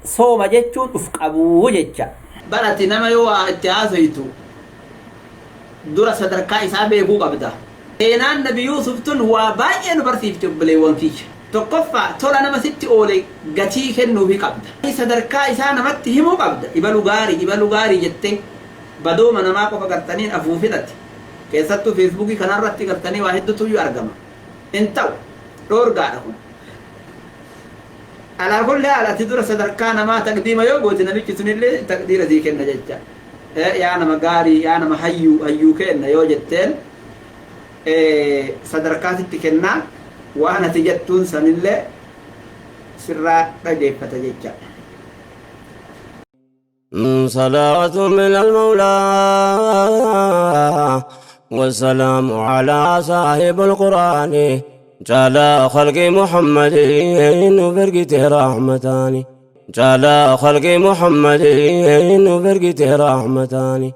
Sooma jechuun uf qabuu jecha. Barati nama yoo waa itti haasoytu dura sadarkaa isaa beekuu qabda. Seenaan Nabi Yuusuf tun waa baay'ee nu barsiifti, obboleewwan kiyya. Tokkoffaa, tola nama sitti oole gatii kennuufii qabda. Sadarkaa isaa namatti himuu qabda. Ibalu gaarii, ibalu gaarii jettee badooma namaa qofa gartaniin afuufinati. Keessattuu Feesbuukii kanarratti gartanii waa hedduutu argama. Hin ta'u, dhoorgaadha kun. Alaa kulli haal, ati dura sadarkaa namaa taqdiima yoo goote, namichi sunillee taqdiira sii kenna jecha. Yaa nama gaarii, yaa nama hayyuu, hayyuu kenna yoo jetteen, sadarkaa sitti kennaa, waan ati jettuun sanillee sirraa dhageeffata jecha. صلاة من المولى والسلام على صاحب القرآن جعل خلق محمد وفرقته رحمتان، جعل خلق محمد وفرقته رحمتان.